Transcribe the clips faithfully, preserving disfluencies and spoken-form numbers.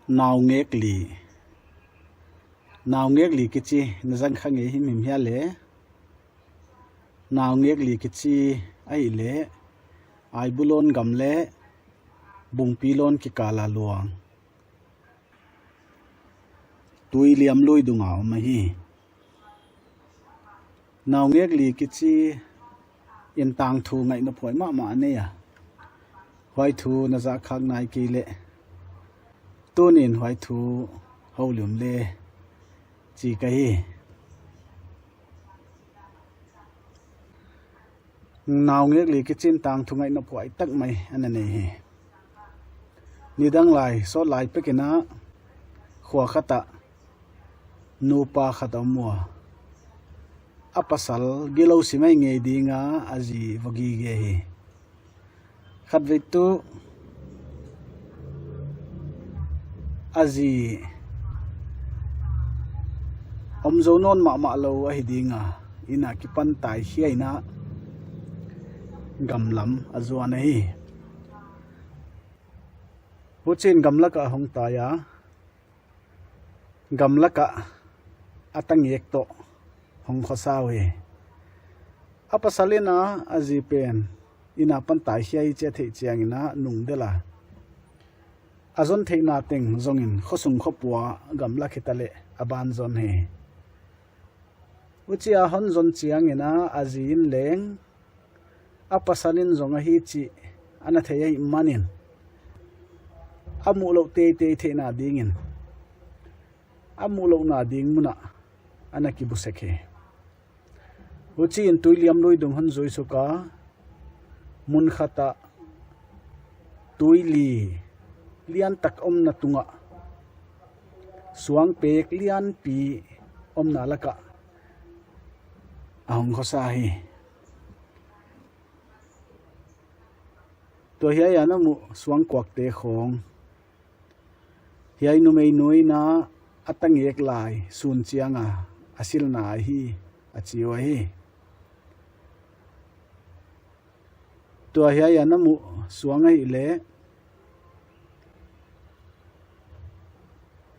Naungek li. Naungek li kichi na zang kha ngei himhim hia le? Naungek li kichi ahihleh Aibulon gam leh Bungpilon kikal a luang, Tuiliam lui dung a om ahi. Naungek li kichi in tangthu ngaihna phuai mahmah nei a, huai thu na zak khak nai kei leh, tuni'n huai thu houlim le chi ka hi. Naungek li kichi in tangthu ngaihna phuai tak mai ana nei hi. Nidang lai, sawt lai pek in a, khua khat ah nupa khat a om ua, a pasal gilou si mai ngei ding a, a zi va gige hi. Khatvei tuh a zi om zou nawn mahmah lou ahi ding a, inn a kipan taikhia in a, gamlam a zuan ahi. Huchiin gamlak ah a hong tai a, gamlak ah a tangek toh hong khosa uhi. A pasal in a, a zi pen inn a pan taikhia hi chih a theih chiang in a nungdel a, a zon theihna teng zong in khosung khopua gamlak hitaleh a ban zon hi. Huchia hon zon chiang in a, a zi in leng a pasal in zong ahi chih ana thei ahihman in, a muhlouh teitei theihna ding in a muhlouhna ding mun ah ana kibu sek hi. Huchiin Tuiliam lui dung hon zui suk a, mun khat ah tuili liantak omna tung ah, suangpek lianpi omna lak ah a hong khosa hi. Tua hiai a na muh suangkuakte khawng, hiai numei nu in a tangek lai sun chiang a a silna ahi, a chi uh ahi. Tua hiai a na muh suang ahihleh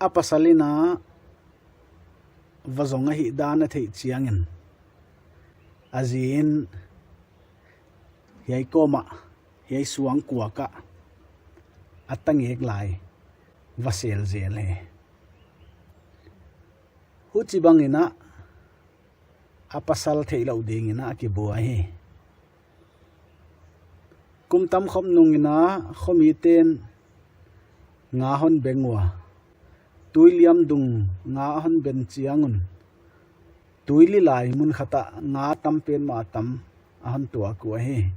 a pasal in a va zong ahihdan a theih chiang in, a zi in hiai kawm ah, hiai suangkuak ah a tangek lai va sel zel hi. Huchibang in a, a pasal theihlouh ding in a a kibua hi. Kum tam khop nung in a, khomite'n nga hon beng ua, Tuiliam dung nga hon beng chiang un, tuili lai mun khat ah nga tam petmah tam a hon tuak uh ahi.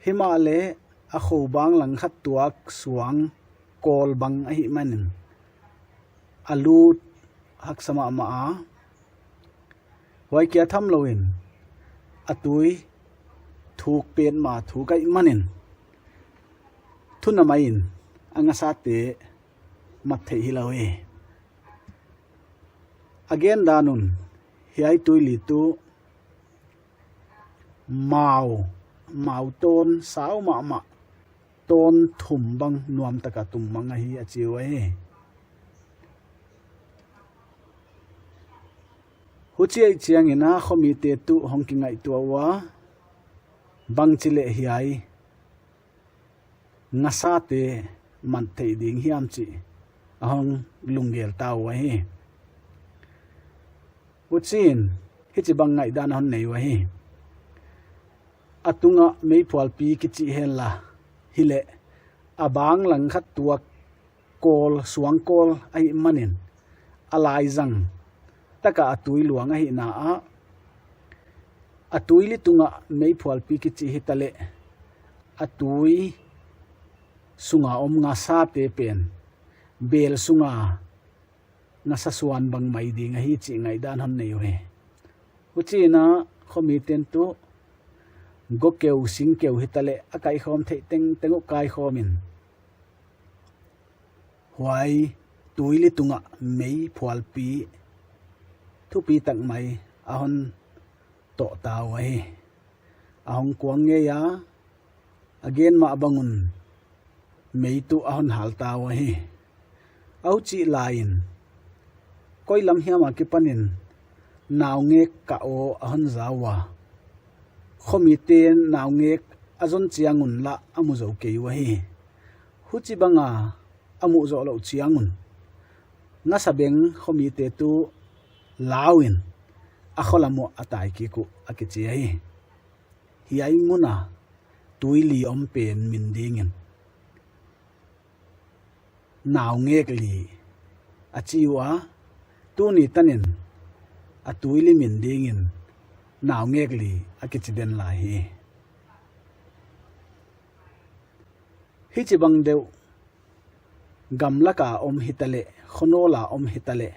Himahleh a khobang langkhat tuak suangkawl bang ahihman in, a lut haksa mahmah a, huai kia thamlou in a tui thuk petmah thuk ahihman in, thuna mai in a ngasate mat theih hilou hi. A gendan un, hiai tuili tuh mau, mau tawn sau mahmah, tawn thum bang nuamtak a tum mang ahi, a chi uh ahi. Huchi ahih chiang in a, khomite tuh hong kingaihtuah ua, bangchileh hiai ngasate mat theih ding hiam chih a hong lunggel ta uh ahi. Huchiin hichibang ngaihdan a hon nei uh ahi. A tung ah meiphualpi kichih henla, hileh a bang langkhat tuak kawl, suangkawl ahihman in, a laizang tak ah a tui luang ahihna ah, a tuili tung ah meiphualpi kichih hitaleh, a tui sung a om ngasate pen bel sung a ngasa suan bang mai ding ahi chih ngaihdan hon nei uhi. Huchiin a, khomite'n tuh gokeu, singkeu hitaleh a kaikhawm theih tengteng uh kaikhawm in, huai tuili tung ah meiphualpi thupitak mai a hon toh ta uh ahi. A hong kuang ngei a, a gen mah bang un mei tuh a hon hal ta uh ahi. A huchih lai in, koi lam hiam a kipan in naungek kah aw a hon za ua, khomite'n naungek a zon chiang un lah a mu zou kei uh ahi. Huchibang a a muh zoh louh chiang un, ngasa beng khomite tuh lau in a kho lam uah a tai kik uh a kichi ahi. Hiai mun a tuili om pen min ding in naungek li a chi ua, tuni tan in a tuili min ding in naungek li a kichi den lai hi. Hichibang deuh, gamlak a om hitaleh, khonawl a om hitaleh,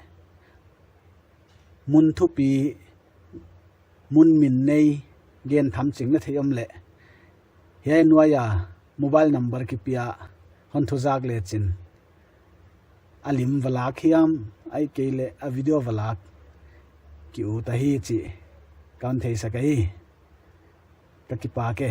mun thupi, mun min nei, gen tham ching na theih om leh, hiai nuai a mobile number kipia, hon thuzak lechin, a lim va lak hiam, ahihkeileh a video va lak, ki ut ahi chih kon theisak ahi. Ka kipak e.